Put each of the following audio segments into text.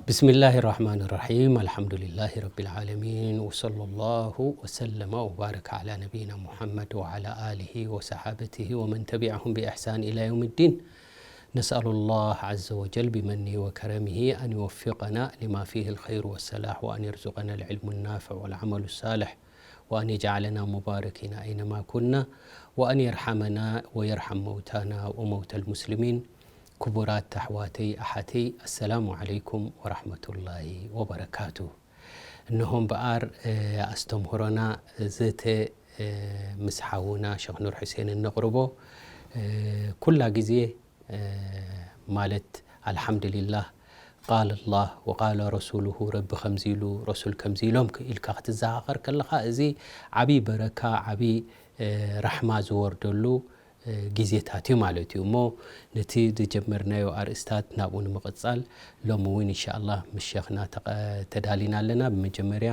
بسم الله الرحمن الرحيم. الحمد لله رب العالمين. وصلى الله وسلم وبارك على نبينا محمد وعلى آله وصحابته ومن تبعهم بإحسان إلى يوم الدين. نسأل الله عز وجل بمنه وكرمه أن يوفقنا لما فيه الخير والصلاح، وأن يرزقنا العلم النافع والعمل الصالح، وأن يجعلنا مباركين أينما كنا، وأن يرحمنا ويرحم موتانا وموتى المسلمين. ክቡራት ኣሕዋተይ ኣሓተይ፣ ኣሰላሙ ዓለይኩም ወራሕመቱላሂ ወበረካቱ። እነሆ እምበኣር፣ እ፣ ኣስተምህሮና ዘተ፣ እ፣ ምስ ሓውና ሸኽ ኑር ሑሴን እነቕርቦ፣ እ፣ ኩላ ግዜ፣ እ፣ ማለት ኣልሓምዱሊላህ፣ ቃል ኣላህ ወቃለ ረሱሉሁ፣ ረቢ ከምዚ ኢሉ፣ ረሱል ከምዚ ኢሎም ክ-፣ ኢልካ ክትዘኻኸር ከለኻ፣ እዚ ዓብዪ በረካ፣ ዓብዪ፣ እ፣ ራሕማ ዝወርደሉ፣ እ፣ ግዜታት እዩ ማለት እዩ። እሞ ነቲ ዝጀመርናዮ ኣርእስታት ናብኡ ንምቕጻል፣ ሎሚ እውን ኢንሻኣላህ ምስ ሸኽና ተቐ-፣ ተዳሊና ኣለና። ብመጀመርያ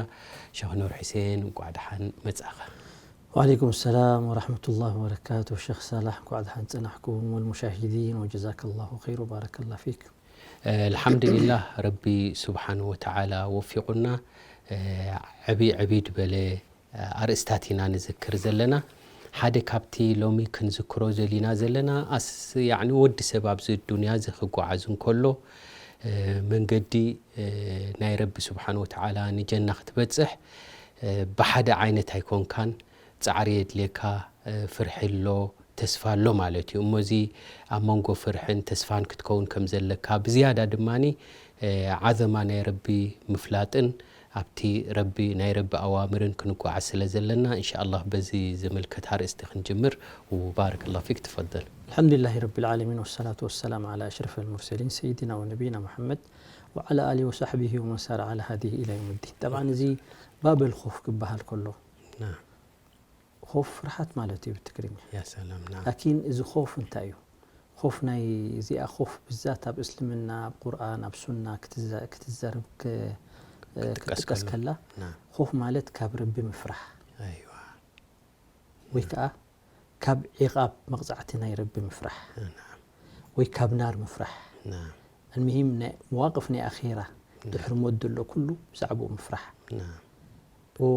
ሸኽ ኑር ሑሴን፣ እንቋዕ ደሓን መጻእኻ። ወዓለይኩም ሰላም ወራሕመቱላሂ ወበረካቱ። ሸኽ ሳላሕ፣ እንቋዕ ደሓን ጸናሕኩም፣ ወልሙሻሂዲን፣ ወጀዛከላሁ ኸይር ወባረከላ ፊክ። እ፣ ኣልሓምዱሊላህ፣ ረቢ ስብሓን ወተዓላ ወፊቑና፣ እ፣ ዕብይ ዕብይ ዝበለ ኣርእስታት ኢና ንዝክር ዘለና። ሓደ ካብቲ ሎሚ ክንዝክሮ ዘሊና ዘለና፣ ኣስ-፣ ያዕኒ፣ ወዲ ሰብ ኣብዚ ዱንያ እዚ ክጓዓዝ እንከሎ፣ እ፣ መንገዲ፣ እ፣ ናይ ረቢ ስብሓን ወተዓላ ንጀና ክትበጽሕ፣ እ፣ ብሓደ ዓይነት ኣይኮንካን። ጻዕሪ የድልየካ፣ እ፣ ፍርሒ ኣሎ፣ ተስፋ ኣሎ ማለት እዩ። እሞ እዚ ኣብ መንጎ ፍርሕን ተስፋን ክትከውን ከም ዘለካ፣ ብዝያዳ ድማኒ፣ እ፣ ዓዘማ ናይ ረቢ ምፍላጥን ኣብቲ ረቢ፣ ናይ ረቢ ኣዋምርን ክንጓዓዝ ስለ ዘለና፣ እንሻኣላህ በዚ ዝምልከት ኣርእስቲ ክንጅምር። ወባረከላሁ ፊክ፣ ትፈደል። الحمد لله رب العالمين والصلاة والسلام على أشرف المرسلين سيدنا ونبينا محمد وعلى آله وصحبه ومن سار على هديه إلى يوم الدين. طبعا እዚ ባበል ኾፍ ክበሃል ከሎ፣ ናም። ኾፍ ፍርሃት ማለት እዩ ብትግርኛ። ያ ሰላም፣ ናም። ላኪን እዚ ኾፍ እንታይ እዩ? ኾፍ ናይ እዚኣ ኾፍ ብዛት ኣብ እስልምና፣ ኣብ ቁርኣን፣ ኣብ ሱና ክትዘ-፣ ክትዘርብ ክ-፣ ክትጥቀስ ክትጥቀስ ከሎ። ከላ፣ ናም። ኾፍ ማለት ካብ ረቢ ምፍራሕ። ኣይዋ። ወይ ከዓ ካብ ዒቓብ መቕጻዕቲ ናይ ረቢ ምፍራሕ። ናም። ወይ ካብ ናር ምፍራሕ። ናም። ኣልሙሂም ናይ መዋቅፍ ናይ ኣኼራ ናም። ድሕሪ ሞት ዘሎ ኩሉ ብዛዕባኡ ምፍራሕ። ናም። ኦ፣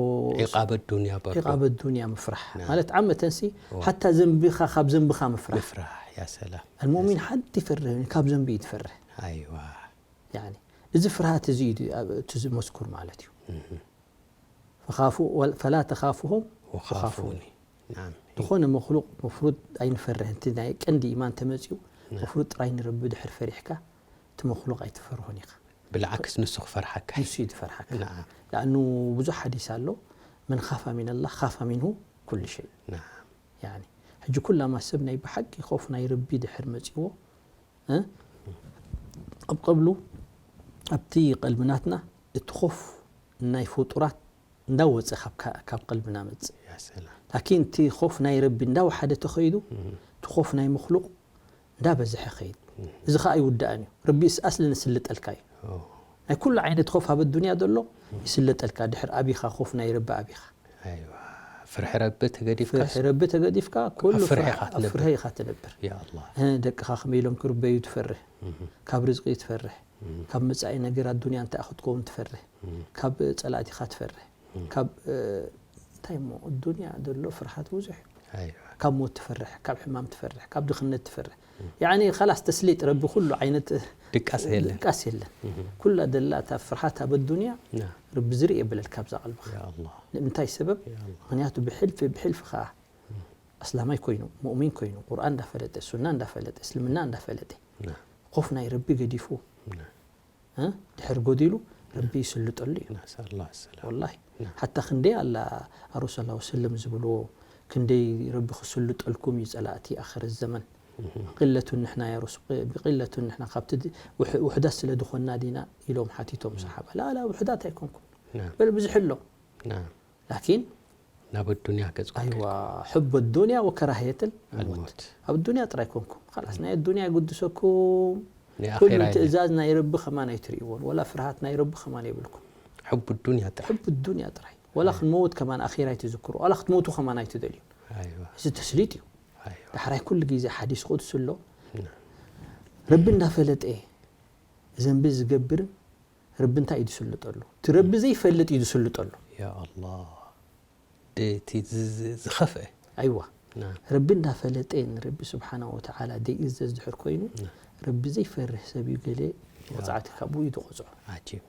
ዒቓበ ዱንያ በርዶ። ዒቓበ ዱንያ ምፍራሕ። ናም። ማለት ዓመተንሲ ኦ። ሓታ ዘንብኻ ካብ ዘንብኻ ምፍራሕ። ምፍራሕ፣ ያ ሰላም። ኣልሙእሚን ሓንቲ ይፈርህ፣ ካብ ዘንቢ እዩ ትፈርህ። ኣይዋ። ያኒ፣ እዚ ፍርሃት እዚ እዩ ኣብ-፣ እቲ ዝመስኩር ማለት እዩ። እህ። ፈኻፉ-፣ ወል-፣ ፈላ ተኻፉሁም ወኻፉኒ። ወኻፉኒ። ናም። ዝኾነ መኽሉቕ መፍሩድ ኣይንፈርህ። እቲ ናይ ቀንዲ ኢማን ተመጺኡ፣ ናም። መፍሩድ ጥራይ ንረቢ ድሕር ፈሪሕካ፣ እቲ መኽሉቕ ኣይትፈርሆን ኢኻ። ብልዓክስ ንሱ ክፈርሓካ እዩ። ንሱ እዩ ዝፈርሓካ። ናም። ለኣኑ ብዙሕ ሓዲስ ኣሎ፣ "መን ኻፋ ሚነላህ ኻፋ ሚንሁ ኩሉ ሸይ።" ናም። ያኒ፣ ሕጂ ኩላማ ሰብ ናይ ብሓቂ ኾፍ ናይ ረቢ ድሕር መጺዎ፣ እ? ኣብ ቀብሉ፣ ኣብቲ ቀልቢ ናትና እቲ ኾፍ ናይ ፍጡራት እንዳወጸ ካብ ካ-፣ ካብ ቀልብና መጽእ። ያ ሰላም። ላኪን እቲ ኾፍ ናይ ረቢ እንዳወሓደ ተኸይዱ፣ እህ። እቲ ኾፍ ናይ መኽሉቕ እንዳበዝሐ ኸይድ። እህ። እዚ ኸኣ ኣይውዳእን እዩ። ረቢ እስ-፣ ኣስሊ ንስልጠልካ እዩ። ኦ። ናይ ኩሉ ዓይነት ኾፍ ኣብ ኣዱንያ ዘሎ ይስለጠልካ፣ ድሕር ኣቢኻ ኾፍ ናይ ረቢ ኣቢኻ። ኣይዋ፣ ፍርሒ ረቢ ተገዲፍካስ? ፍርሒ ረቢ ተገዲፍካ፣ ኩሉ ኣብ ፍርሒ ፍርሒ፣ ኢኻ ኣብ ትነብር። ፍርሒ ኢኻ ትነብር። ያ ኣላህ። እ፣ ደቅኻ ከመይ ኢሎም ክርበዩ ትፈርህ። እህ። ካብ ርዝቂ ትፈርህ። እህ። ካብ መጻኢ ነገር ኣዱንያ እንታይ ክትከውን ትፈርህ። እህ። ካብ ጸላእቲኻ ትፈርህ። እህ። ካብ፣ እ፣ እንታይ እሞ፣ ዱንያ ዘሎ ፍርሃት ብዙሕ እዩ። ኣይዋ። ካብ ሞት ትፈርሕ፣ ካብ ሕማም ትፈርሕ፣ ካብ ድኽነት ትፈርሕ። እህ። ያኒ፣ ኸላስ ተስሊጥ ረቢ ኩሉ ዓይነት ድቃስ የለን። ድቃስ የለን። እህ። ኩላ ደላ እታ ፍርሃት ኣብ ኣዱንያ ና። ረቢ ዝርኢ የብለልካ ኣብዛ ቀልብኻ። ያ ኣላህ። ንምንታይ ሰበብ? ያ ኣላህ። ምኽንያቱ ብሕልፊ፣ ብሕልፊ ኸኣ እም። ኣስላማይ ኮይኑ፣ ሙእሚን ኮይኑ፣ ቁርኣን እንዳፈለጠ፣ ሱና እንዳፈለጠ፣ እስልምና እንዳፈለጠ፣ ና። ኾፍ ናይ ረቢ ገዲፉ፣ ና። እ? ድሕር ጎዲሉ፣ ረቢ ይስልጠሉ እዩ። ነስኣሉላህ ሰላም። ወላሂ። ና። ሓታ ክንደይ ኣላ፣ ኣሩስ ሰለላሁ ሰለም ዝብልዎ፣ ክንደይ ረቢ ክስልጠልኩም እዩ ጸላእቲ ኣኽር ዘመን። እም። ቂለቱን ንሕና ያ ረሱ-፣ ቂለቱን ንሕና ካብቲ ድ-፣ ውሕ-፣ ውሕዳት ስለ ዝኾንና ዲና ኢሎም ሓቲቶም እም። ሰሓባ። ላ፣ ላ፣ ውሕዳት ኣይኮንኩም። ና። በል ብዙሕ ኣሎ። ና። ላኪን ናብ ኣዱንያ ገጽኩም ኣይዋ፣ ከድኩም። ሕብ ኣዱንያ ወከራህየትል ኣልሞት። ሞት። ኣብ ኣዱንያ ጥራይ ኮንኩም። ኸላስ፣ ናይ ኣዱንያ ይጉድሰኩም። ናይ ኩሉ ኣኼራ የለን። ትእዛዝ ናይ ረቢ ከማን ኣይትርእይዎን። ወላ ፍርሃት ናይ ረቢ ከማን የብልኩም። ሕብ ኣዱንያ ጥራይ። ሕብ ኣዱንያ ጥራይ። ወላ ኣይ። ክንመውት ከማን ኣኼራ ኣይትዝክሩ። ወላ ክትመውቱ ከማን ኣይትደልዩ። ኣይዋ። እዚ ተስሊጥ እዩ። ኣይዋ። ዳሕራይ ኩሉ ግዜ ሓዲስ ቁድሲ ኣሎ። ና። ረቢ እንዳፈለጠ ዘንቢ ዝገብርን ረቢ እንታይ እዩ ዝስልጠሉ? እቲ ረቢ ዘይፈልጥ እዩ ዝስልጠሉ። ያ ኣላህ። እቲ ዝ- ዝ- ዝኸፍአ ኣይዋ ና ረቢ እንዳፈለጠ ንረቢ ስብሓና ወተዓላ ደይእዘዝ ድሕር ኮይኑ ረቢ ዘይፈርህ ሰብ እዩ ገለ መቕፃዕቲ ካብኡ እዩ ዝቆፅዖ። ዓጂብ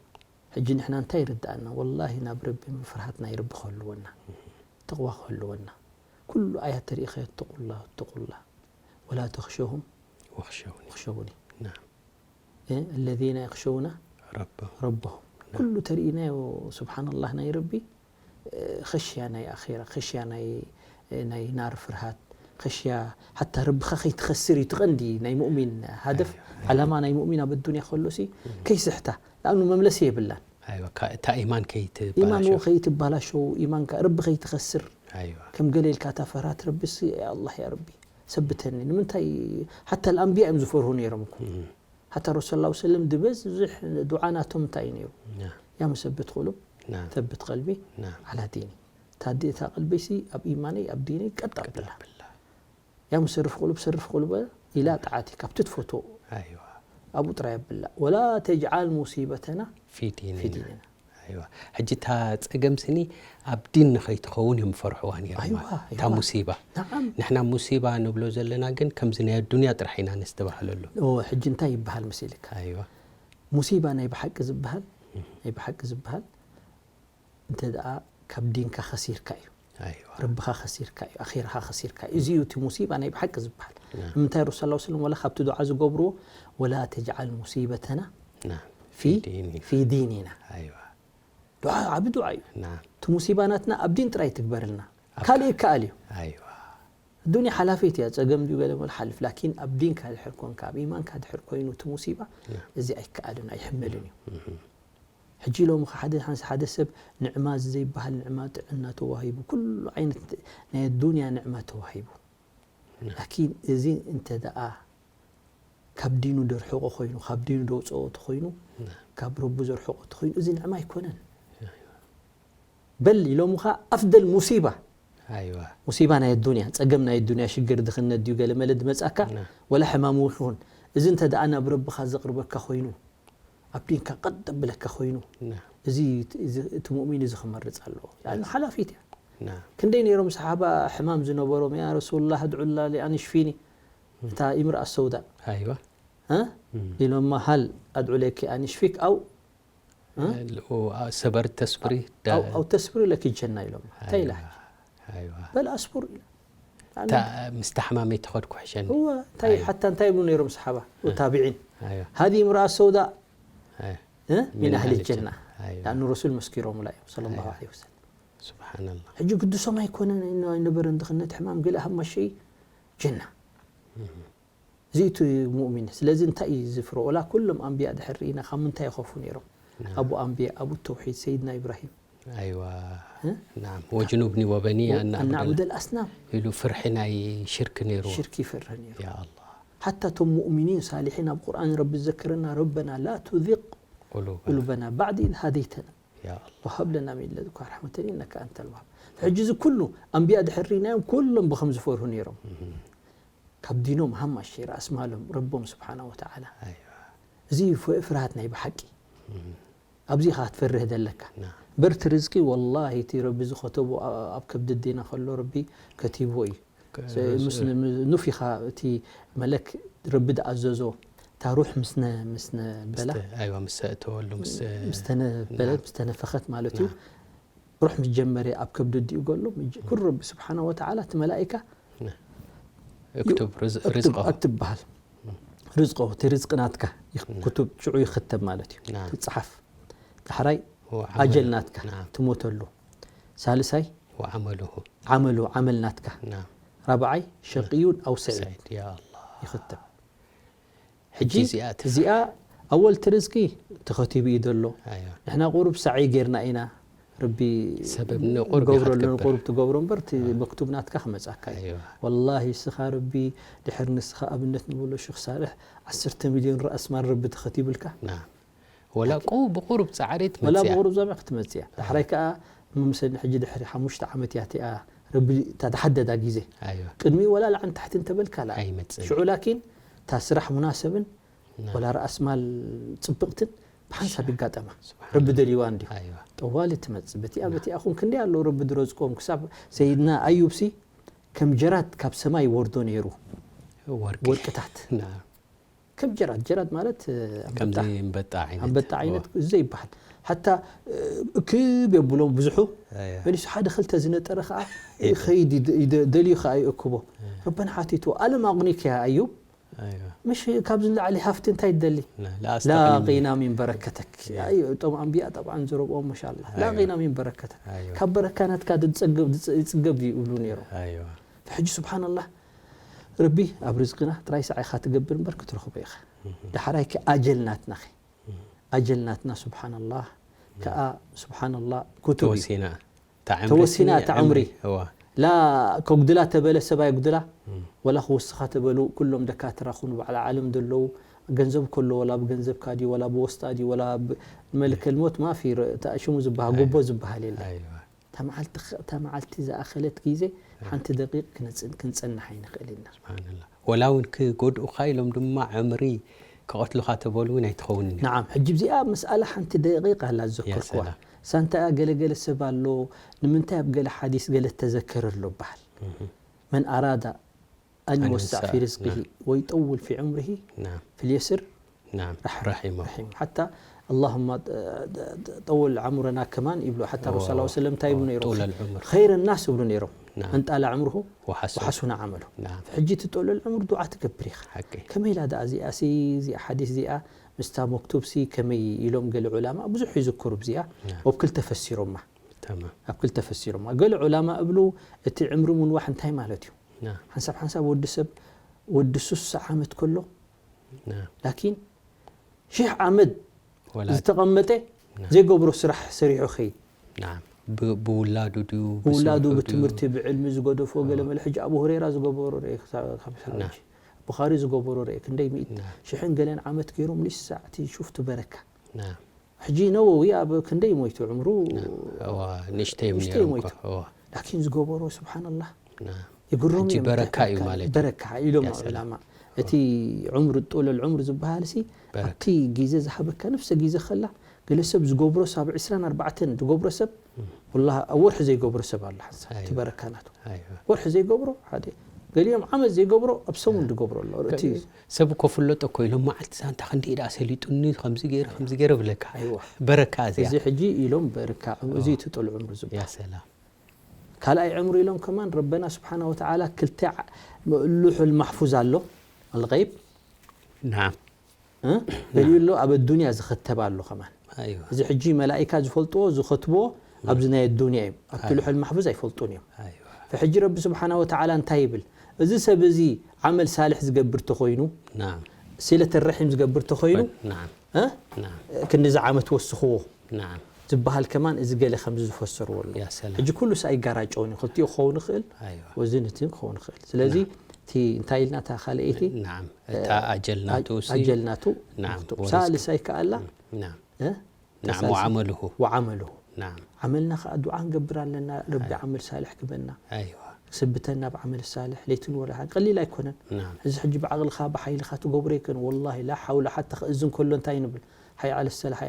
ሕጂ ንሕና እንታይ ይርድኣና? ወላሂ ናብ ረቢ ምፍርሃት ናይ ረቢ ክህልወና ተቕዋ ክህልወና ኩሉ ኣያት ተሪእኸ ተቁላ ተቁላ ወላ ተኽሸሁም ወኽሸውኒ ክሸውኒ ና ኣለዚነ የኽሸውና ረበ ረቦም ኩሉ ተርእናዮ ስብሓንላህ ናይ ረቢ ኸሽያ ናይ ኣራ ኸሽያ ናይ ናይ ናር ፍርሃት ኸሽያ ሓታ ረብኻ ከይትኸስር እዩ ትቐንዲ ናይ ሙእሚን ሃደፍ ዓላማ ናይ ሙእሚን ኣብ ኣዱንያ ከሎሲ ከይስሕታ ለኣኑ መምለሲ የብላን ኣይዋ እታ ኢማን ኢማን ከይትባላሾ ከይትባላሸው ኢማንካ ረቢ ከይትኸስር ኣይዋ ከም ገለ ኢልካ እታ ፈርሃት ረቢሲ ኣላ ያ ረቢ ሰብተኒ ንምንታይ ሓታ ኣንብያ እዮም ዝፈርሁ ነይሮም እኮ ሓታ ረሱል ላ ሰለም ዝበዝሕ ዱዓ ናቶም እንታይ እዩ ነይሩ ና ያ ሙሰብት ቁሉብ ና ثبت قلبي ና على دينك ታዲ እታ ቀልበይሲ ኣብ ኢማነይ ኣብ ዲነይ ቀጥ ኣብላ ብላ ያ ሙሰርፍ ቁሉብ ሰርፍ ቁሉብ ኢላ ጣዓቲ ካብቲ ትፈትዎ ኣይዋ ኣብኡ ጥራይ ኣብላ ولا تجعل مصيبتنا في ديننا في ديننا ኣይዋ ሕጂ እታ ፀገም ስኒ ኣብ ዲን ንኸይትኸውን እዮም ፈርሕዋ ነይሮም ኣይዋ፣ እታ ኣይዋ። ሙሲባ نعم ንሕና ሙሲባ ንብሎ ዘለና ግን ከምዚ ናይ ኣዱንያ ጥራሕ ኢና ነስተባህለሉ ኦ ሕጂ እንታይ ይበሃል መሲልካ ኣይዋ ሙሲባ ናይ ብሓቂ ዝበሃል ናይ ብሓቂ ዝበሃል እንተ ደኣ ካብ ዲንካ ከሲርካ እዩ ኣይዋ ረብኻ ከሲርካ እዩ ኣኺራኻ ከሲርካ እዩ እዚ እዩ እቲ ሙሲባ ናይ ብሓቂ ዝበሃል نعم ንምንታይ ረሱል ላ ሰለም ወላ ካብቲ ዱዓ ዝገብርዎ ولا تجعل مصيبتنا نعم في ديننا. في ديننا ኣይዋ ዱዓ ዓቢ ዱዓ እዩ نعم እቲ ሙሲባ ናትና ኣብ ዲን ጥራይ ትግበርልና ካልእ ይከኣል እዩ ኣይዋ ዱንያ ሓላፊት እያ ጸገም ድዩ ገለ መለ ሓልፍ ላኪን ኣብ ዲንካ ድሕር ኮንካ ኣብ ኢማንካ ድሕር ኮይኑ እቲ ሙሲባ نعم እዚ ኣይከኣልን ኣይሕመልን እዩ ሕጂ ኢሎም ሓደ ሓንስ ሓደ ሰብ ንዕማ እዚ ዘይበሃል ንዕማ ጥዕና ተዋሂቡ ኩሉ ዓይነት ናይ ኣዱንያ ንዕማ ተዋሂቡ ላኪን እዚ እንተ ደኣ ካብ ዲኑ ደርሕቆ ኮይኑ ካብ ዲኑ ደውፅኦ ተኮይኑ ካብ ረቡ ዘርሕቆ ተኮይኑ እዚ ንዕማ ኣይኮነን በል ኢሎምኻ ኣፍደል ሙሲባ ኣይዋ ሙሲባ ናይ ኣዱንያ ጸገም ናይ ኣዱንያ ሽግር ድኽነት ድዩ ገለ መለ ድመጻካ ና ወላ ሕማም ይኹን እዚ እንተ ደኣ ናብ ረብኻ ዘቕርበካ ኮይኑ ኣብ ዲንካ ቀጥ ኣብለካ ኮይኑ ና እዚ እዚ- እቲ ሙእሚን እዚ ክመርጽ ኣለዎ ያኒ ሓላፊት እያ ና ክንደይ ነይሮም ሰሓባ ሕማም ዝነበሮም ያ ረሱሉላ ኣድዑላ ሊኣንሽፊኒ እታ ኢምርኣ ሰውዳ ኣይዋ እ? ኢሎማ ሃል ኣድዑ ለኪ ኣንሽፊክ ኣው ልኡ ሰበር ተስብሪ ኣው- ኣው ተስብሪ ለኪ ጀና ኢሎም እንታይ ኢላ ኣይዋ በል ኣስቡር ኢላ እታ ምስታ ሕማመይ ተኸድኩ ሕሸኒ هو እንታይ ሓታ እንታይ ይብሉ ነይሮም ሰሓባ ወታቢዒን ኣይዋ هذه امرأة سوداء ኣይ እ? من من أهل أهل الجنة الجنة. ኣይዋ لأن الرسول መስኪሮም لا صلى الله ኣይዋ። عليه وسلم ስብሓንላ ሕጂ ግዱሶም ኣይኮነን ኣይነበረን ድኽነት ሕማም ገለ ሃብ ማሸይ ጀና እዚ እቲ ሙእሚን ስለዚ እንታይ እዩ ዝፍርኦ ላ ኩሎም ኣንብያ ድሕር ርኢና ካብ ምንታይ ይኸፉ ነይሮም ኣቡ ኣንብያ ኣቡ ተውሒድ ሰይድና ኢብራሂም ኣይዋ ናም ወጅኑብኒ ወበኒ ኣን ኣን ናዕቡደል ናዕቡደል ኣስናም ኢሉ ፍርሒ ናይ ሽርክ ነይርዎ ሽርክ ይፈርህ ነይሩ ያ ኣላ ሓታ እቶም ሙእሚኒን ሳሊሒን ኣብ ቁርኣን ረቢ ዝዘክረና ረበና ላ ቱዚቅ ቁሉበና ቁሉበና ባዕድ ኢዝ ሃደይተና ያ ኣላ ወሃብ ለና ሚን ለዱካ ረሕመተን ኢነካ ኣንተ ልዋሃብ ሕጂ እዚ ኩሉ ኣንብያ ድሕር ርኢናዮም ኩሎም ብኸም ዝፈርሁ ነይሮም ካብ ዲኖም ሃማሸ ረኣስማሎም ረቦም ስብሓና ወተዓላ ኣይዋ እዚ ፍ- ፍርሃት ናይ ብሓቂ ኣብዚ ኢኻ ክትፈርህ ዘለካ ና በርቲ ርዝቂ ወላሂ እቲ ረቢ ዝኸተቦ ኣ- ኣብ ከብዲ ዲና ከሎ ረቢ ከቲብዎ እዩ ስ- ምስ ን- ኑፍ ኢኻ እቲ መለክ ረቢ ዝኣዘዞ እታ ሩሕ ምስ ነ- ምስ ነበላ ምስተ- ኣይዋ ምስ ኣእተወሉ ምስ ምስ ተነበለት ምስ ተነፈኸት ማለት እዩ ሩሕ ምስ ጀመረ ኣብ ከብዲ ዲኡ ገሎ ምጅ- ኩሉ ረቢ ስብሓና ወተዓላ እቲ መላኢካ ና እክቱብ ርዝ- እክትብ- ርዝቆ እክትብ በሃል ርዝቆ እቲ ርዝቂ ናትካ ይኽ- ና። ክቱብ ሽዑ ይኽተብ ማለት እዩ ና። ትፅሓፍ ዳሕራይ ወዓመሉ- ኣጀል ናትካ ና። ትሞተሉ ሳልሳይ ወዓመሉሁ ዓመሉ ዓመል ናትካ ና ራብዓይ ሸቅዩን ኣው ሰዒድ ሰዒድ ያ ኣላ ይኽተብ ሕጂ ሕጂ እዚኣ ት- እዚኣ ኣወል እቲ ርዝቂ ተኸቲቡ እዩ ዘሎ ኣይዋ ንሕና ቁሩብ ሳዒ ጌርና ኢና ረቢ ሰበብ ንቁሩብ ኢኻ ገብረሉ ትገብር። ንቁሩብ ትገብሮ እምበር እቲ መክቱብ ናትካ ክመፅኣካ እዩ ኣይዋ ወላሂ እስኻ ረቢ ድሕር ንስኻ ኣብነት ንብሎ ሽክ ሳልሕ ዓሰርተ ሚልዮን ረኣስማል ረቢ ተኸቲብልካ ና ወላ ቁ ብቁሩብ ፃዕሪ ወላ ትመፅያ ብቁሩብ ዛቢዕ ክትመፅእ እያ ዳሕራይ ከዓ መምሰኒ ሕጂ ድሕሪ ሓሙሽተ ዓመት እያ እቲኣ ረቢ እታ ተሓደዳ ግዜ ኣይዋ ቅድሚ ወላ ላዕን ታሕቲ እንተበልካ ላ ኣይመፅእን ሽዑ ላኪን እታ ስራሕ ሙናሰብን ና ወላ ረኣስማል ፅብቕትን ሓንሳብ ይጋጠማ። ረቢ ደልይዋ እንዲዩ። ጠዋሊ ትመጽእ። በቲኣ በቲኣ ኹን ክንደይ ኣለዉ ረቢ ድረዝቆም። ክሳብ ሰይድና ኣዩብሲ ከም ጀራድ ካብ ሰማይ ይወርዶ ነይሩ። ወርቅታት። ከም ጀራድ፣ ጀራድ ማለት፣ እ፣ ከምዚ ኣንበጣ። ኣንበጣ ዓይነት። ኣንበጣ ዓይነት ዘይበሃል። ሓታ፣ እ፣ እክብ የብሎም ብዙሑ። ኣያ። መሊሱ ሓደ ኽልተ ዝነጠረ ኸዓ ይኸይድ፣ ይደ-፣ ይደ-፣ ደልዩ ኸዓ ይእክቦ። ኣያ። ረበና ሓቲትዎ፣ "ኣለም ኣቕኒከ ያ ኣዩብ?" ኣያ። ምሽ ካብዚ ንላዕሊ ሃፍቲ እንታይ ትደሊ? ላ፣ ላ ላ ኣስተቕኒ። ጊና ሚን በረከተክ። ኣያ። ኣይ፣ እቶም ኣንብያ ጠብዓን ዝረብኦም፣ ማሻኣላህ። ላ ኣያ። ጊና ሚን በረከተክ። ኣያ። ካብ በረካ ናትካ ዝጸገብ፣ ዝጸ-፣ ይጽገብ ድዩ ይብሉ ነይሮም። ኣያ። ሕጂ ስብሓንላህ፣ ረቢ ኣብ ርዝቅና ጥራይ ሰዓይኻ ትገብር እምበር ክትረኽቦ ኢኻ። እህ። ዳሕራይ ከ ኣጀል ናትና ኸ? እህ። ኣጀል ናትና ስብሓንላህ፣ እህ። ከኣ ስብሓንላህ ክቱብ እዩ። ተወሲና። እታ ዕምሪ ተወሲና ሲ እታ ዕምሪ። ዕምሪ፣ እዋ። ላ ከጉድላ ተበለ ሰብ ኣይጉድላ፣ እህ። ወላ ክወስኻ ተበሉ ኩሎም ደካትራ ኩኑ በዓል ዓለም ዘለዉ፣ ገንዘብ ከሎ ወላ ብገንዘብካ ድዩ፣ ወላ ብወስጣ ድዩ፣ ወላ ብ-፣ መልከል ሞት ማፊ ረ-፣ እታ ሽሙ ዝበሃል፣ ጎቦ ኣይዋ። ዝበሃል የለን። ኣይዋ። እታ መዓልቲ ኸ-፣ እታ መዓልቲ ዝኣኸለት ግዜ፣ እ። ሓንቲ ደቂቕ ክነጽን-፣ ክንጸንሕ ኣይንኽእል ኢና። ስብሓንላህ። ወላ እውን ክጎድኡኻ ኢሎም ድማ ዕምሪ ክቐትሉኻ ተበሉ እውን ኣይትኸውን እያ። ነዓም፣ ሕጂ እዚኣ መስኣላ ሓንቲ ደቂቕ ኣላ ዝዘከርኩዋ። ያ ሰላም። ሳንታ ገለገለ ሰብ ኣሎ፣ ንምንታይ ኣብ ገለ ሓዲስ ገለ ተዘከረ ኣሎ በሃል። እህ። መን ኣራዳ ኣን ኣን ይወሳዕ ፊ ዩንሳእ፣ ርዝቂሂ ናም። ወይጠውል ፊ ዑምሪሂ ናም። ፊልየስር ናም። ራሕ-፣ ራሒመሁ። ራሒመሁ። ሓታ ኣላሁማ ጠ-፣ ጠ-፣ ጠውል ዓምረና ከማን ይብሉ። ሓታ ረሱል ሰለላሁ ዐለይሂ ወሰለም እንታይ ይብሉ ነይሮም? ጡለል ዑምር። ኸይረ ናስ ይብሉ ነይሮም። ናም። መን ጣለ ዕምሩሁ ወሐሱነ። ወሐሱነ ዓመሉ። ናም። ሕጂ እቲ ጡለል ዕምር ዱዓ ትገብር ኢኻ። ሓቂ። ከመይ ኢላ ደኣ እዚኣ ሲ፣ እዚኣ ሓዲስ እዚኣ ምስታ መክቱብ ሲ ከመይ ኢሎም ገለ ዑላማ ብዙሕ ይዝክሩ ብዚኣ ናም። ኣብ ክልተ ፈሲሮማ። ተማም። ኣብ ክልተ ፈሲሮማ። ገለ ዑላማ እብሉ እቲ ዕምሪ ምንዋሕ እንታይ ማለት እዩ? ናም። ሓንሳብ ሓንሳብ ወዲ ሰብ ወዲ ሱሳ ዓመት ከሎ ናም። ላኪን ሽሕ ዓመት ወላ ዝተቐመጠ ናም። ዘይገብሮ ስራሕ ሰሪሑ ኸይድ። ናም። ብ-፣ ብውላዱ ድዩ፣ ብውላዱ፣ ብስርሑ ድዩ? ብትምህርቲ፣ ብዕልሚ ዝገደፎ ገለ ናም። መለ ሕጂ ኣቡ ሁረይራ ዝገበሮ ርኤ ክሳብ፣ ካብ ናም። ሓጂ። ቡኻሪ ዝገበሮ ርኤ ክንደይ ሚእት ናም። ሽሕን ገለን ዓመት ገይሮም ልሳዕ እቲ ሹፍቲ በረካ። ናም። ሕጂ ነወዊ ኣብ ክንደይ ሞይቱ ዕምሩ? ናም። እዋ፣ ንእሽተይ እዮም ንእሽተይ ነይሮም ሞይቱ። እኮ፣ እዋ። ላኪን ዝገበሮ ስብሓንላህ። ናም። ይግርም ሕጂ እዮም። በረካ እንታይ እዩ ማለት እዩ። በረካ ኢሎም ያ ሰላም። ዑላማ። እቲ ዑምር ጡለል ዑምር ዝበሃል ሲ በረካ። ኣብቲ ግዜ ዝሃበካ ነፍሰ ግዜ ከላ ገለ ሰብ ዝገብሮ ሳብ ዕስራን ኣርባዕተን ዝገብሮ ሰብ እም። ወላሂ ኣብ ወርሒ ዘይገብሮ ሰብ ኣሎ ሓንሳብ እቲ ኣይዋ። በረካ ናቱ። ኣይዋ። ወርሒ ዘይገብሮ ሓደ ገሊኦም ዓመት ዘይገብሮ ኣብ ሰሙን እ። ዝገብሮ ኣሎ። እቲ ከ-፣ ሰብ እኮ ፍለጦ እኮ ኢሎም መዓልቲ ዛንታ ክንደይ ደኣ ሰሊጡኒ ከምዚ ገይረ ከምዚ ገይረ ብለካ። ኣይዋ። በረካ እዚኣ። እዚ ሕጂ ኢሎም በረካ እዚ ኦ። ትጥል ዑምር ዝበሃል። ያ ሰላም። ካልኣይ ዕምሩ ኢሎም ከማን ረበና ስብሓና ወተዓላ ክልተ ዓ-፣ ሉሑል ማሕፉዝ ኣሎ፣ ኣልገይብ። ናም። እ? ናም። ገሊኡ ኣሎ ኣብ ኣዱንያ ዝኸተብ ኣሎ ከማን። ኣይዋ። እዚ ሕጂ መላኢካ ዝፈልጥዎ፣ ዝኸትብዎ ናም። ኣብዚ ናይ ኣዱንያ እዮም። ኣብቲ ኣይዋ። ሉሑል ማሕፉዝ ኣይፈልጡን እዮም። ኣይዋ። ፈሕጂ ረቢ ስብሓና ወተዓላ እንታይ ይብል? እዚ ሰብ እዚ ዓመል ሳልሕ ዝገብር ተኾይኑ፣ ናም። ሲለት ረሒም ዝገብር ተኾይኑ፣ ናም። እ? ናም። ክንድዚ ዓመት ወስኽዎ። ናም። ዝበሃል ከማን እዚ ገለ ከምዚ ዝፈሰርዎ ኣሎ። ያ ሰላም። ሕጂ ኩሉ ሳይ ጋራጨውን እዩ። ክልቲኡ ክኸውን ይኽእል፣ ኣይዋ። ወዚ ነቲ ክኸውን ይኽእል። ስለዚ ናም። እቲ እንታይ ኢልና እታ ካልኣይቲ? ናም። እታ እ፣ ኣጀል ናቱ ሲ-፣ ኣጀል ናቱ ናም። ንክትብ-፣ ወሪስካ። ሳልሳይ ከኣላ፣ ናም። እ? ናም፣ ተሳልሲ-፣ ወዓመልሁ። ወዓመልሁ። ናም። ዓመልና ከኣ ዱዓ ንገብር ኣለና፣ ረቢ ኣይ። ዓመል ሳልሕ ክበና። ኣይዋ። ክስብተና ብዓመል ሳልሕ፣ ለይትን ወርሓን ቀሊል ኣይኮነን። ናም። እዚ ሕጂ ብዓቕልኻ፣ ብሓይልኻ ትገብሮ ኣይኮነን። ወላሂ ላ ሓውላ ሓታ ክእዝን ከሎ እንታይ ንብል? ሓይ ዓለ ሰላሕ፣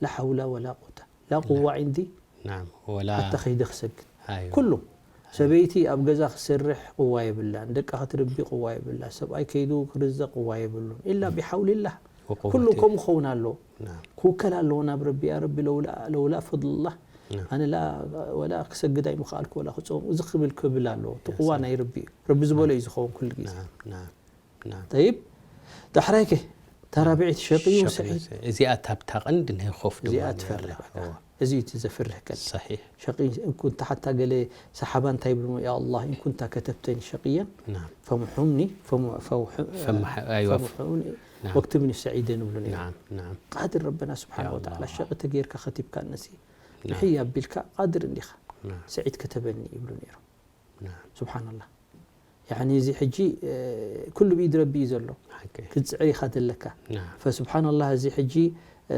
ላ ሓውላ ወላ ቁወታ። ላ ላ። ቁዋ ዒንዲ ናም፣ ወላ ሓታ ከይደ ክሰግድ። ኣይዋ። ኩሉ ኣይዋ። ሰበይቲ ኣብ ገዛ ክሰርሕ ቁዋ የብላን፣ ደቃ ክትርቢ ቁዋ የብላ፣ ሰብኣይ ከይዱ ክርዘ ቁዋ የብሉን። ኢላ ም። ቢሓውሊላህ። ወቁወቲ። ኩሉ ከምኡ ክኸውን ኣለዎ። ናም። ክውከል ኣለዎ ናብ ረቢ፣ ያ ረቢ ለውላ፣ ለውላ ፈድልላህ። ናም። ኣነ ላ፣ ወላ ክሰግድ ኣይምኸኣልኩ፣ ወላ ክጾም፣ እዚ ክብል ክብል ኣለዎ። እቲ ያ ቁዋ ሰላም። ናይ ረቢ እዩ። ረቢ ዝበሎ እዩ ዝኸውን ኩሉ ግዜ። ናም፣ ናም። ናም። ጠይብ፣ ዳሕራይ ከ፣ እታ ራብዒት ሸቅዩ ሸቅዩ ሰዒድ። ሰዒድ። እዚኣ እታ ብታ ቀንዲ ናይ ኾፍ ድማ እዚኣ ነይራ። ትፈርህ በቃ። እዋ። እዚ እዩ እቲ ዘፍርህ ቀንዲ። ሰሒሕ። ሸቂ-፣ እንኩ እንተ ሓታ ገለ ሰሓባ እንታይ ይብሉ? ያ ኣላህ፣ ኢን ኩንታ ከተብተኒ ሸቅየን፣ ናም። ፈምሑኒ፣ ፈሙ-፣ ፈውሑ-፣ ፈምሐ-፣ ኣይዋ፣ ፈምሑኒ፣ ናም። ወክትብኒ ሰዒደን ይብሉ ነይሮም። ናም፣ ናም። ቃድር ረበና ስብሓነ ያ ወተዓላ፣ ኣላህ። ሸቂ ተጌርካ ከቲብካ እነሲ፣ ናም። ምሕይ ኣቢልካ ቃድር እንዲኻ፣ ናም። ሰዒድ ከተበኒ ይብሉ ነይሮም። ናም። ሱብሓነላህ። ያኒ እዚ ሕጂ፣ እ፣ ኩሉ ብኢድ ረቢ እዩ ዘሎ። ሓቂ። ክትጽዕር ኢኻ ዘለካ። ናም። ፈሱብሓነላህ እዚ ሕጂ፣ እ፣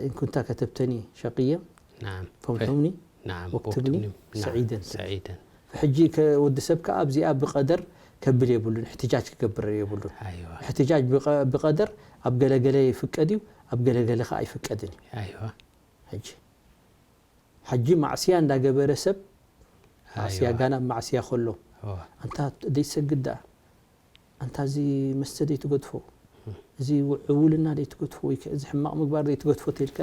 ኢን ኩንታ ከተብተኒ ሸቅየን ናም። ፈምሑኒ ናም። ወክትብኒ ወክትብኒ ናም። ሰዒደን ትብል። ሰዒደን። ሕጂ ከ-፣ ወዲ ሰብ ከኣ ኣብዚኣ ብቀደር ከብል የብሉን፣ እሕትጃጅ ክገብር የብሉን። ኣይዋ። እሕትጃጅ ብቀ-፣ ብቀደር ኣብ ገለገለ ይፍቀድ እዩ፣ ኣብ ገለገለ ኸዓ ኣይፍቀድን እዩ። ኣይዋ ሕጂ ሕጂ ማዕስያ እንዳገበረ ሰብ ማዕስያ ኣይዋ ጋና ኣብ ማዕስያ ከሎ እዋ ኣንታ ደይትሰግድ ደኣ ኣንታ እዚ መስተ ደይትገድፎ እዚ ዕውልና ደይትገድፎ ወይ ከ- እዚ ሕማቕ ምግባር ደይትገድፎ ተልካ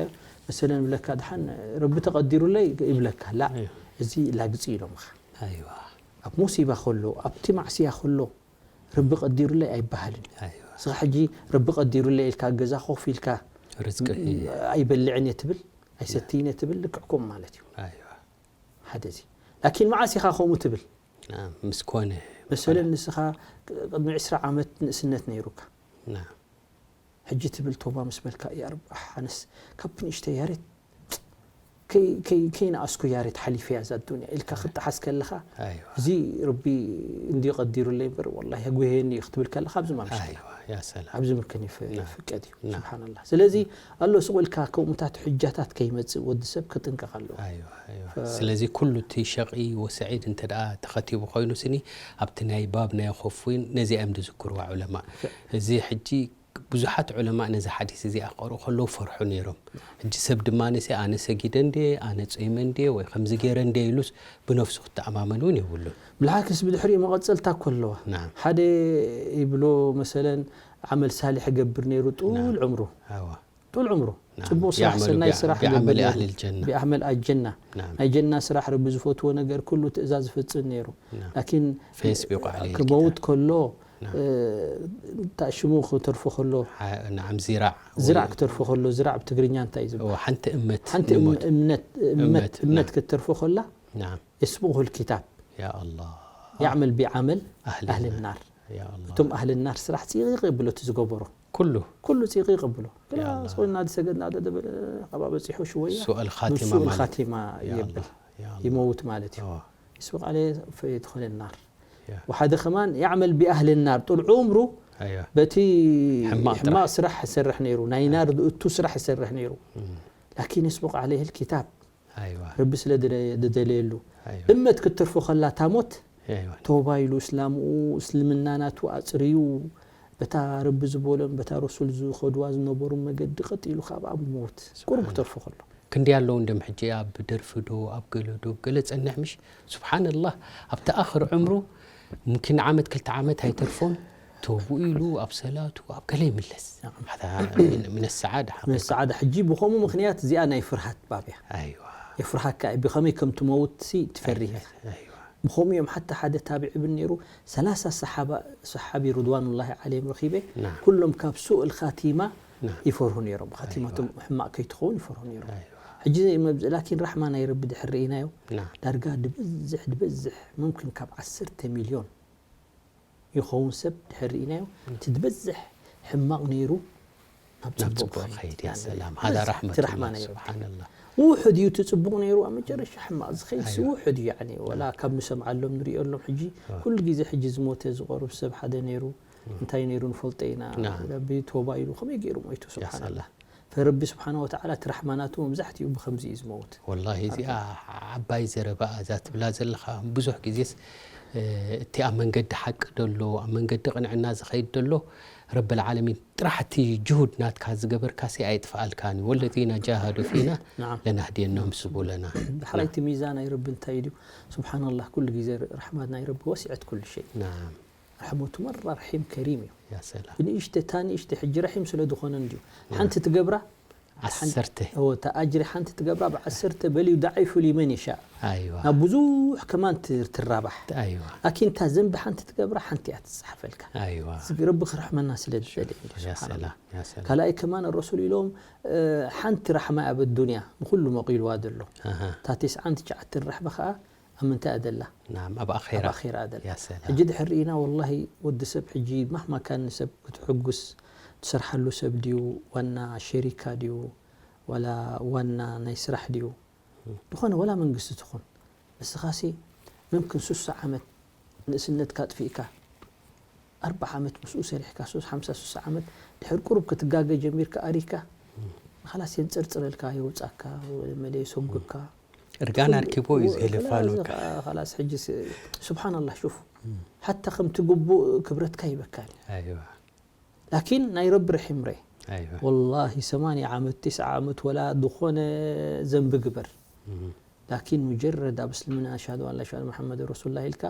መሰለን ይብለካ ድሓን ረቢ ተቐዲሩለይ ይብለካ ላ ኣይዋ እዚ ላግጺ ኢሎምኻ ኣይዋ ኣብ ሙሲባ ከሎ ኣብቲ ማዕስያ ከሎ ረቢ ቀዲሩለይ ኣይበሃልን እዩ ኣይዋ እስኻ ሕጂ ረቢ ቀዲሩለይ ኢልካ ገዛ ኮፍ ኢልካ ርዝቂ ኣይበልዕን እየ ትብል ኣይሰትይን እየ ትብል ልክዕኩም ማለት እዩ ኣይዋ ሓደ እዚ ላኪን መዓስ ኢኻ ከምኡ ትብል ናም ምስ ኮነ መሰለን ንስኻ ቅድሚ ዕስራ ዓመት ንእስነት ነይሩካ ናም ሕጂ ትብል ቶባ ምስ በልካ እያ ረብ ኣሕ ኣነስ ካብ ንእሽተይ ያሬት ከይ- ከይ- ከይነኣስኩ ያሬት ሓሊፈያ እዛ ኣዱንያ ኢልካ ክትጠሓስ ከለኻ ኣይዋ እዚ ረቢ እንዲ ቀዲሩለይ እምበር ወላ የጉሄኒ እዩ ክትብል ከለኻ ኣብዚ ማምሽ ኣይዋ ያ ሰላም ኣብዚ ምክን ይፍ- ና። ይፍቀድ እዩ ና። ስብሓንላ ስለዚ ኣሎ ስቕ ኢልካ ከምኡታት ሕጃታት ከይመፅእ ወዲ ሰብ ክጥንቀቕ ኣለዎ ኣይዋ ኣይዋ ስለዚ ኩሉ እቲ ሸቒ ወሰዒድ እንተ ደኣ ተኸቲቡ ኮይኑ ስኒ ኣብቲ ናይ ባብ ናይ ኾፍ እውን ነዚኣ እዮም ዝዝክርዋ ዑለማ እዚ ሕጂ ብዙሓት ዑለማ ነዚ ሓዲስ እዚ ኣቐርኡ ከለዉ ፈርሑ ነይሮም ሕጂ ሰብ ድማ ነሲ ኣነ ሰጊደ እንድየ ኣነ ጾይመ እንድየ ወይ ከምዚ ገይረ እንድየ ኢሉስ ብነፍሱ ክተኣማመን እውን የብሉን ብልሓክስ ብድሕሪኡ መቐፀልታ እኮ ኣለዋ ናም ሓደ ይብሎ መሰለን ዓመል ሳሊሕ ይገብር ነይሩ ጡል ዕምሩ ኣዋ ጡል ዕምሩ ናም ፅቡቕ ስራሕ يعمل ሰናይ بأ- ስራሕ بعمل ይገብር ነይሩ። أهل الجنة ብኣሕመል ኣጀና ናም ናይ ጀና ስራሕ ረቢ ዝፈትዎ ነገር ኩሉ ትእዛዝ ዝፍፅም ነይሩ ናም ላኪን فيسبق عليه ክመውት الكتاب. ከሎ ናም እ፣ እንታይ ሽሙ ክተርፎ ከሎ ح- نعم زراع ዝራዕ ክተርፎ ከሎ ዝራዕ ብትግርኛ እንታይ እዩ ዝበሃል وحنت أمت ሓንቲ نموت. እምነት እመት እመት፣ እመት ናም። ክትተርፎ ከላ نعم የስብቑ ልኪታብ يا الله يعمل بعمل أهل أهل النار. النار يا الله እቶም ኣህል ናር ስራሕ ፅቕ ይብሎ እቲ ዝገበሮ ኩሉ ኩሉ ፅቕ ይብሎ ግና يا الله. ስኮና ዝሰገድና ደደበለ ካብኣ በፂሑ ሽወያ سوء الخاتمة ንሱእ ማለት ኻቲማ يا የብል الله. يا الله. ይመውት ማለት እዩ اه ይስብቕ ኣለ ፈየትኾነ ናር يا. وحده كمان يعمل بأهل النار طول عمره ايوه በቲ ሕማቕ ሕማቕ ስራሕ ይሰርሕ ነይሩ ናይ ናር እቱ ስራሕ ይሰርሕ ነይሩ مم. ላኪን የስብቕ عليه الكتاب ايوه ረቢ ስለ ድደ- ድደለየሉ ايوه እመት ክትተርፎ ከላ ታሞት ايوه ቶባ ኢሉ እስላምኡ እስልምና ናቱ ኣፅርዩ በታ ረቢ ዝበሎን በታ ረሱል ዝኸድዋ ዝነበሩ መገዲ ቀጥ ኢሉ ካብኣ ብሞት ቁሩብ ክተርፎ ከሎ ክንዲ ኣለዉ እንደም ሕጂ ኣብ ደርፊ ዶ ኣብ ገለ ዶ ገለ ጸንሕ ምሽ ስብሓንላህ ኣብቲ ኣኽር ዕምሩ ሙምኪን ዓመት ክልተ ዓመት ኣይተርፎን ተውብኡ ኢሉ ኣብ ሰላቱ ኣብ ገለ ይምለስ ሓታ ምን ሰዓዳ ሓቂቃ መሰዓዳ ሕጂ ብኸምኡ ምክንያት እዚኣ ናይ ፍርሃት ባብ እያ ኣይዋ የፍርሃካ እዩ ብኸመይ ከም ትመውት ሲ ትፈርህ ኢኻ ኣይዋ ብኸምኡ እዮም ሓታ ሓደ ታቢዒ ብን ነይሩ ሰላሳ ሰሓባ ሰሓቢ ርድዋኑላሂ ዓለይም ረኺበ ናም። ኩሎም ካብ ሱእ ልኻቲማ ናም። ይፈርሁ ነይሮም ኻቲማቶም ሕማቕ ከይትኸውን ይፈርሁ ነይሮም ኣይዋ ሕጂ መብዝ ላኪን ራሕማ ናይ ረቢ ድሕር ርኢናዮ ናም። ዳርጋ ድበዝሕ ድበዝሕ ሙምክን ካብ ዓሰርተ ሚልዮን ይኸውን ሰብ ድሕር ርኢናዮ እቲ ድበዝሕ ሕማቕ ነይሩ ናብ ናብ ጽቡቕ ጽቡቕ ኸይድ ያ ናብ ሰላም ድበዝሕ ሃዳ እቲ ራሕመት ራሕማ ናይ ረቢ ስብሓንላ ውሑድ እዩ እቲ ጽቡቕ ነይሩ ኣብ መጨረሻ ሕማቕ ዝኸይድ ሲ ኣይዋ። ውሑድ እዩ ያኒ ወላ ካብ ንሰምዓሎም ንሪኦሎም ሕጂ ኩሉ ግዜ ሕጂ ዝሞተ ዝቐርብ ሰብ ሓደ ነይሩ እንታይ ነይሩ ንፈልጦ ኢና ናም። ረቢ ቶባ ኢሉ ከመይ ገይሩ ሞይቱ ያ ስብሓንላ ሰላም ፈረቢ ስብሓን ወተዓላ እቲ ራሕማ ናቱ መብዛሕትኡ ብከምዚ እዩ ዝመውት ወላሂ እዚኣ ዓባይ ዘረባ እዛ ትብላ ዘለኻ ብዙሕ ግዜስ እ፣ እቲ ኣብ መንገዲ ሓቂ ደሎ ኣብ መንገዲ ቅንዕና ዝኸይድ ደሎ ረቢ ልዓለሚን ጥራሕ እቲ ጅሁድ ናትካ ዝገበርካሲ ኣይጥፍኣልካን እዩ ወለዚና ጃሃዱ ፊና ናም። ለናህድየናም ስቡለና ዳሕራይ እቲ ሚዛን ናይ ረቢ እንታይ እዩ ድዩ ስብሓንላህ ኩሉ ግዜ ራሕማት ናይ ረቢ ወሲዐት ኩሉ ሸይ ናም ራሕመቱ መራ ራሒም ከሪም እዩ ያ ሰላም ብንእሽተ እታ ንእሽተ ሕጂ ራሒም ስለ ዝኾነ እንድዩ ሓንቲ ትገብራ ዓሰርተ እወ እታ ኣጅሪ ሓንቲ ትገብራ ብዓሰርተ በልዩ ዳዒፉ ሊመን ይሻእ ኣይዋ ናብ ብዙሕ ከማን ት- ትራባሕ ኣይዋ ላኪን እታ ዘንቢ ሓንቲ ትገብራ ሓንቲ እያ ትፅሓፈልካ ኣይዋ እዚ ረቢ ክረሕመና ስለ ዝደለ እዩ ያ ስብሓንላ ሰላም ያ ሰላም ካልኣይ ከማን ረሱል ኢሎም እ፣ ሓንቲ ራሕማ ኣብ ኣዱንያ ንኩሉ መቂልዋ ዘሎ ኣሃ እታ ተስዓን ትሽዓተን ራሕማ ከዓ ኣብ ምንታይ እያ ደላ ናም ኣብ ኣኼራ ኣብ ኣኼራ ደላ ያ ሰላም ሕጂ ድሕር ርኢና ወላሂ ወዲ ሰብ ሕጂ ማህማ ካን ንሰብ ክትሕጉስ ትሰርሓሉ ሰብ ድዩ ዋና ሸሪካ ድዩ ዋላ ዋና ናይ ስራሕ ድዩ ዝኾነ ዋላ መንግስቲ ትኹን ንስኻሲ ምምክን ሱሳ ዓመት ንእስነትካ ኣጥፊእካ ኣርባዓ ዓመት ምስኡ ሰሪሕካ ሱስ ሓምሳ ሱሳ ዓመት ድሕር ቁሩብ ክትጋገ ጀሚርካ ኣሪካ ንኻላስ የንፅርፅረልካ የውፃካ መለ የሰጉካ እርጋን ኣርኪቦ እዩ ዝህልፋ ላስ ሎካ ኻላስ ሕጂ ስብሓንላ ሹፍ ሓታ ከምቲ ግቡእ ክብረትካ ይበካን እዩ ኣይዋ ላኪን ናይ ረቢ ርሒም ረ ኣይዋ ወላሂ ሰማንያ ዓመት፣ ትስዓ ዓመት፣ ወላ ዝኾነ ዘንቢ ግበር። እህ ላኪን ሙጀረድ ኣብ እስልምና ኣሽሃዱ ኣን ላ ኢላሃ ኢለላህ ሙሐመድ ረሱሉላህ ኢልካ፣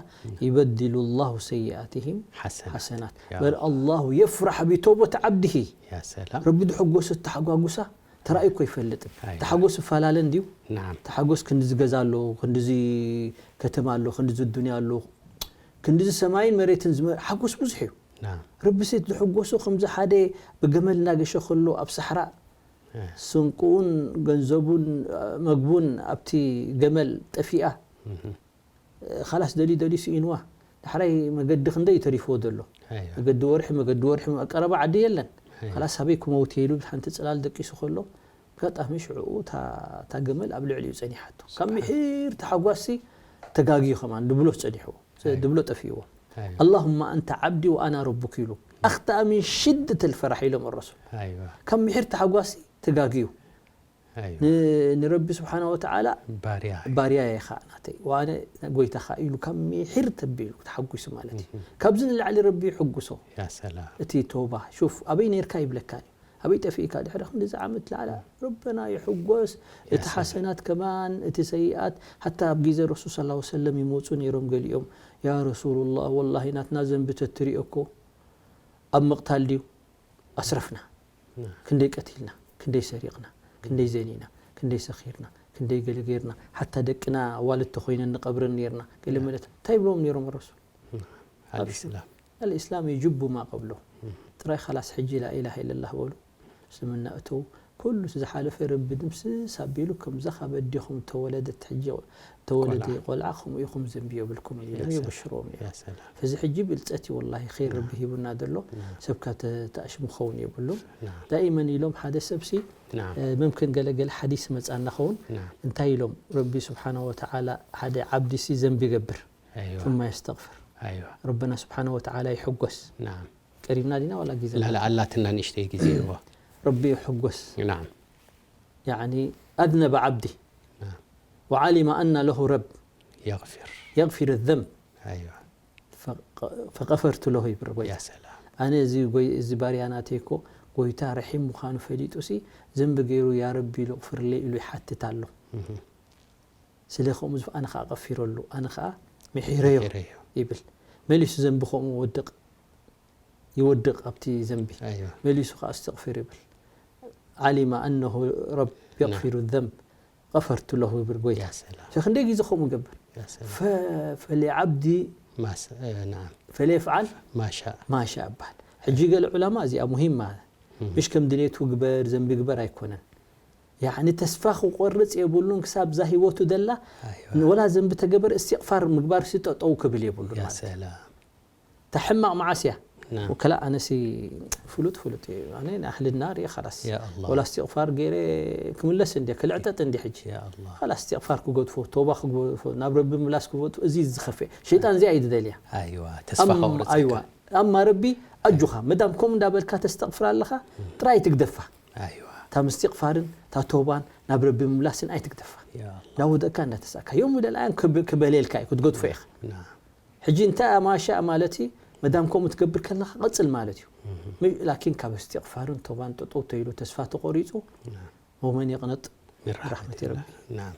ይበድሉ ላሁ ሰይኣትህም ሓሰናት ሓሰናት። ያ በል ኣላሁ የፍራሕ ቢተውበት ዓብድሂ። ያ ሰላም ረቢ ዝሕጎሶ ተሓጓጉሳ ተራእዩ እኮ ይፈልጥ። ኣይዋ ተሓጎስ እፈላለ እንድዩ። ናም ተሓጎስ ክንድዚ ገዛ ኣሎ፣ ክንድዚ ከተማ ኣሎ፣ ክንድዚ ዱንያ ኣሎ፣ ክንድዚ ሰማይን መሬትን ዝመ ሓጎስ ብዙሕ እዩ። ናም ረቢ ሴት ዝሕጎሶ ከምዚ ሓደ ብገመል እናገሸ ከሎ ኣብ ሳሕራ እ ስንቁን ገንዘቡን መግቡን ኣብቲ ገመል ጠፊኣ እህ ካላስ ደልዩ ደልዩ ስኢንዋ። ዳሕራይ መገዲ ክንደይ እዩ ተሪፍዎ ዘሎ? ኣይዋ መገዲ ወርሒ፣ መገዲ ወርሒ፣ ቀረባ ዓዲ የለን። ኣይዋ ካላስ ኣበይ ክመውት ኢሉ ሓንቲ ጽላል ደቂሱ ከሎ ኣጋጣሚ ሽዕኡ እታ እታ ገመል ኣብ ልዕሊኡ ጸኒሓቶ። ካብ ምሒር ተሓጓሲ ተጋግዩ ከማን ድብሎ ጸኒሕዎ፣ ኣይዋ ድብሎ ጠፊእዎ። ኣይዋ ኣላሁማ ኣንተ ዓብዲ ወኣና ረቡክ ኢሉ ኣኽተኣ ሚን ሽደት ልፈራሕ ኢሎም ረሱል። ኣይዋ ካብ ምሒር ተሓጓሲ ተጋግዩ ኣይዋ ን- ንረቢ ስብሓነ ወተዓላ ባርያ ባርያ ኢኻ ናተይ፣ ዋነ ጎይታኻ ኢሉ ካብ ምሒር ተቢሉ ተሓጒሱ ማለት እዩ። ካብዚ ንላዕሊ ረቢ ይሕጉሶ። ያ ሰላም እቲ ቶባ ሹፍ ኣበይ ነርካ ይብለካ እዩ። ኣበይ ጠፊእካ ድሕሪ ክንድዚ ዓመት ላዕላ ረበና ይሕጎስ። እቲ ሰላም። ሓሰናት ከማን እቲ ሰይኣት ሓታ ኣብ ግዜ ረሱል ሰለላሁ ዐለይሂ ወሰለም ይመፁ ነይሮም ገሊኦም። ያ ረሱሉላህ ወላሂ ናትና ዘንቢ ተትሪኦ እኮ ኣብ ምቕታል ድዩ ኣስረፍና። ና ክንደይ ቀቲልና፣ ክንደይ ሰሪቕና፣ ክንደይ ዘኒና፣ ክንደይ ሰኺርና፣ ክንደይ ገለ ጌርና፣ ሓታ ደቅና ኣዋልድ ተኾይነን ንቐብረን ኔርና። ገለ ማለት እንታይ ይብሎም ነይሮም ረሱል? ኣልእስላም ኣልእስላም የጅቡ ማ ቀብሎ። ጥራይ ኸላስ ሕጂ ላኢላሃ ኢለላህ በሉ፣ እስልምና እተው። ኩሉ እቲ ዝሓለፈ ረቢ ድምስስ ኣቢሉ ከምዛ ካብ ኣዴኹም ተወለደት ሕጂ ተወለደ ቆልዓ። ቆልዓ ከምኡ ኢኹም ዘንቢ የብልኩም ኢሎም ያ ሰላም። የብሽሮም ነይሮም። ያ ሰላም እዚ ሕጂ ብልፀት እዩ ወላሂ ኸይር ረቢ ሂቡና ዘሎ። ና ሰብ ካብ ተ- ተኣሽሙ ክኸውን የብሉን። ና ዳኢመን ኢሎም ሓደ ሰብሲ ና እ፣ ምምክን ገለገለ ሓዲስ መፃና ኸውን ና እንታይ ኢሎም ረቢ ስብሓነ ወተዓላ ሓደ ዓብዲ ሲ ዘንቢ ይገብር ኣይዋ ثم يستغفر ኣይዋ ረበና ስብሓነ ወተዓላ ይሕጎስ። ና ቀሪብና ዲና ዋላ ግዜ ላላ ኣላትና ንእሽተይ ግዜ እዋ ረቢ ይሕጎስ። ና ያኒ أذنب عبدي ና وعلم أن له رب የغፊር يغفر الذنب ኣይዋ فغفرت له ይብል ጎይታ። ያ ሰላም ኣነ እዚ ጎይ- እዚ ባርያ ናተይ እኮ ጎይታ ረሒም ምዃኑ ፈሊጡ ሲ ዘንቢ ገይሩ ያ ረቢ ኢሉ እቕፍርለይ ኢሉ ይሓትት ኣሎ። እህ ስለ ከምኡ ዝፍ ኣነ ኸዓ ቀፊረሉ ኣነ ኸዓ ምሒረዮ ምሒረዮ። ይብል። መሊሱ ዘንቢ ከምኡ ወድቕ ይወድቕ ኣብቲ ዘንቢ ኣይዋ መሊሱ ኸዓ እስትቕፍር ይብል። ዓሊማ ኣነሁ ረብ የቕፊሩ ዘንብ ቀፈርቱ ለሁ ይብል ጎይታ። ያ ሰላም ሸኽ እንደ ግዜ ከምኡ ገብር ያ ሰላም ፈ- ፈሊዓብዲ ማስ እ፣ ናም ፈሊየፍዓል ማሻ ማሻ እባል። ሕጂ ገለ ዑላማ እዚኣ ሙሂማ ምሽ ከም ድሌቱ ግበር ዘንቢ ግበር ኣይኮነን። ያኒ ተስፋ ክቆርጽ የብሉን ክሳብ እዛ ህይወቱ ደላ ኣይዋ ወላ ዘንቢ ተገበር እስትቕፋር ምግባር ሲ ጠጠው ክብል የብሉን ያ ማለት እዩ። ሰላም እታ ሕማቕ መዓስ እያ ናም ወከላ ኣነሲ ፍሉጥ ፍሉጥ እዩ ኣነ ንኣህልና ርየ ኸላስ ያ ኣላህ ወላ እስትቕፋር ገይረ ክምለስ እንዲ ክልዕጠጥ እንዲ ሕጂ ያ ኣላህ ኸላስ እስትቕፋር ክገድፎ ቶባ ክገድፎ ናብ ረቢ ምላስ ክገድፎ እዚ ዝኸፍእ ሸይጣን እዚኣ እዩ ዝደልያ። ኣይዋ ተስፋ ኣም- ከቑርጸካ ኣይዋ ኣማ ረቢ ኣጆኻ መዳም ከምኡ እንዳበልካ ተስተቕፍር ኣለኻ ጥራይ ትግደፋ። ኣይዋ እታ ምስትቕፋርን እታ ቶባን ናብ ረቢ ምምላስን ኣይትግደፋ። ያ ኣላህ ናወደእካ እንዳተሳእካ ዮም ደልኣያን ክብ- ክበልየልካ እዩ ክትገድፎ ኢኻ። ናም ሕጂ እንታይ ኣማሻ ማለት እዩ መዳም ከምኡ ትገብር ከለኻ ቀጽል ማለት እዩ። ም- ላኪን ካብ እስትቕፋርን ቶባን ጠጠው ተይሉ ተስፋ ተቆሪጹ ናም ወመን የቕነጥ ምን ራሕመቲ ረቢ ናም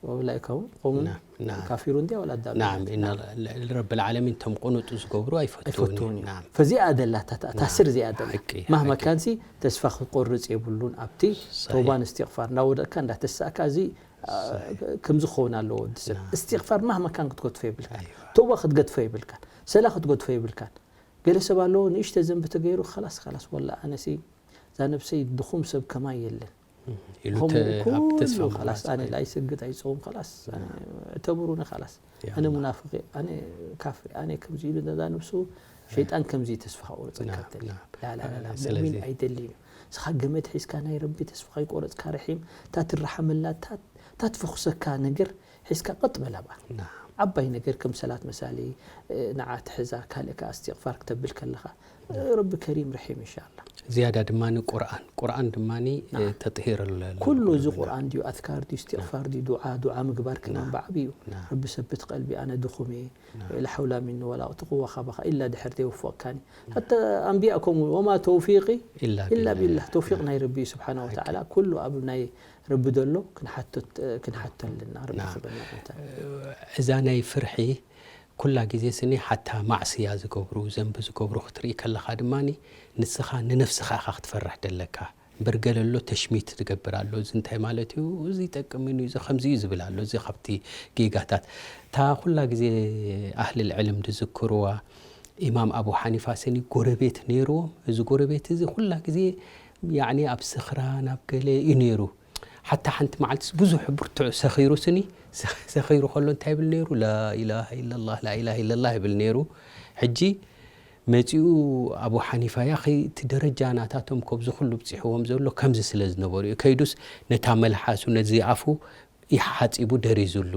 ወላይካ እውን ቆሙን ናም ናም ካፊሩ እንዲያ ወላ ዳሉ ናም እና ረብ ልዓለሚን ቶም ቁኑጡ ዝገብሩ ኣይፈትውን ኣይፈትውን እዩ። ናም ፈዚኣ ደላ እታ- እታ ስር እዚኣ ደላ ሓቂ፣ ማህማ ሓቂ። ካንሲ ተስፋ ክቆርጽ የብሉን ኣብቲ ሰሒሕ። ቶባን እስትቕፋር እንዳወደእካ እንዳተሳእካ እዚ አ፣ ከምዚ ክኸውን ኣለዎ ወዲ ሰብ ናም። እስትቕፋር ማህማ ካን ክትገድፎ የብልካ ኣይዋ ቶባ ክትገድፎ የብልካ ሰላ ክትገድፎ የብልካ። ገለ ሰብ ኣለዎ ንእሽተ ዘንቢ ተገይሩ ኸላስ ኸላስ ወላ ኣነሲ እዛ ነብሰይ ድኹም ሰብ ከማይ የለን ኢሉ ከምኡ ተ- ኣብ ተስፋ ኩሉ ምቑራጽ ኸላስ ኣነ ኮይኑ። ላይሰግድ ኣይፀውም ኸላስ ኣነ እተብሩኒ ኸላስ ያ ኣነ ኣላህ። ሙናፍቂ ኣነ ካፍሪ ኣነ ከምዚ ኢሉ ነዛ ነብሱ ሸይጣን ከምዚ ተስፋ ከቁርፀካ ና- ተል ና- ላላላ ስለዚ- ሙእሚን ኣይደልን እዩ። ንስኻ ገመድ ሒዝካ ናይ ረቢ ተስፋ ከይቆረፅካ ረሒም እታ ትረሓመላ እታ- እታ ትፈኹሰካ ነገር ሒዝካ ቀጥ በል ኣብኣ ና- ዓባይ ነገር ከም ሰላት መሳሊ እ፣ ንዓ ትሕዛ ካልእ ከዓ እስትቕፋር ክተብል ከለኻ ረቢ ከሪም ረሒም ኢንሻላ። ዝያዳ ድማ ቁርኣን ቁርኣን ድማ ተጥሂር ኣሎ። ኩሉ እዚ ቁርኣን ድዩ ኣዝካር ድዩ እስትቕፋር ድዩ ዱዓ ዱዓ ምግባር ክናንባዕ ዓብዩ። ረቢ ሰብት ቀልቢ ኣነ ድኹም እየ ላ ሓውላ ሚኒ ወላ ቁወተ ኢላ ብኻ ኢላ ድሕር ዘይወፈቕካኒ። ሓታ ኣንብያ ከምኡ ወማ ተውፊቂ ኢላ ቢላህ ተውፊቕ ናይ ረቢ እዩ ስብሓነ ወተዓላ። ኩሉ ኣብ ናይ ረቢ ዘሎ ክንሓቶ ኣለና። ረቢ ክበና። እዛ ናይ ፍርሒ ኩላ ግዜ ስኒ ሓታ ማዕስያ ዝገብሩ ዘንቢ ዝገብሩ ክትርኢ ከለኻ ድማ ንስኻ ንነፍስኻ ኢኻ ክትፈርሕ ደለካ። እምበር ገለ ኣሎ ተሽሚት ዝገብር ኣሎ። እዚ እንታይ ማለት እዩ? እዚ ይጠቅም እዩ፣ እዚ ከምዚ እዩ ዝብል ኣሎ። እዚ ካብቲ ጌጋታት እታ ኩላ ግዜ ኣህልል ዕልም ዝዝክርዋ ኢማም ኣቡ ሓኒፋ ስኒ ጎረቤት ነይርዎም። እዚ ጎረቤት እዚ ኩላ ግዜ ያዕኒ ኣብ ስኽራን ኣብ ገለ እዩ ነይሩ። ሓታ ሓንቲ መዓልትስ ብዙሕ ብርቱዕ ሰኺሩ ስኒ ሰኺሩ ከሎ እንታይ ይብል ነይሩ? ላኢላሃ ኢለላህ ላኢላሃ ኢለላህ ይብል ነይሩ። ሕጂ መፂኡ ኣቡ ሓኒፋ ያኺ እቲ ደረጃ ናታቶም ከብዚ ኩሉ ብፂሕዎም ዘሎ ከምዚ ስለ ዝነበሩ እዩ። ከይዱስ ነታ መልሓሱ ነዚ ኣፉ ይሓፂቡ ደሪዙሉ።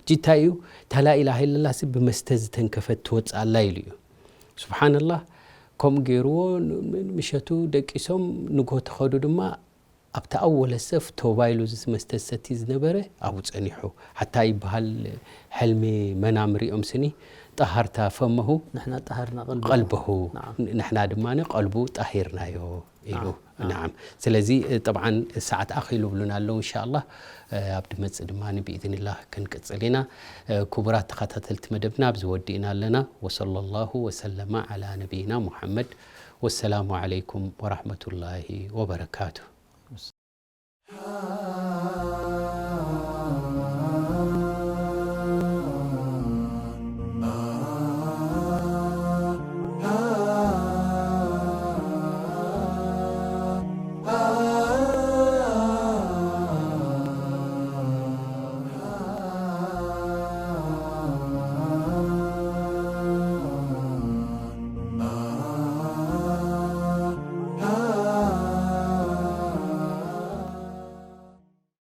ሕጂ እንታይ እዩ እታ ላኢላሃ ኢለላህ ሲ ብመስተ ዝተንከፈት ትወፅእ ኣላ ኢሉ እዩ። ስብሓንላህ ከምኡ ገይርዎ ምሸቱ ደቂሶም ንጎ ተኸዱ ድማ ኣብቲ ኣወለ ሰፍ ቶባ ኢሉ እዚ መስተ ዝሰቲ ዝነበረ ኣብኡ ጸኒሑ። ሓታ ይበሃል ሕልሚ መናም ሪኦም ስኒ ጠሃርታ ፈመሁ ንሕና ጠሃርና ቀልበሁ። ቀልበሁ ንሕና ድማ ቀልቡ ጣሂርናዮ ኢሉ። ናዓም። ስለዚ ጠብዓን ሰዓት ኣኺሉ ብሉና ኣለዉ። እንሻኣላህ ኣብ ድመጽእ ድማ ብኢዝኒላህ ክንቅጽል ኢና። ክቡራት ተኸታተልቲ መደብና ኣብዚ ወዲእና ኣለና። ወሰለላሁ ወሰለመ ዓላ ነቢይና ሙሓመድ። ወሰላሙ ዓለይኩም ወራሕመቱላሂ ወበረካቱ።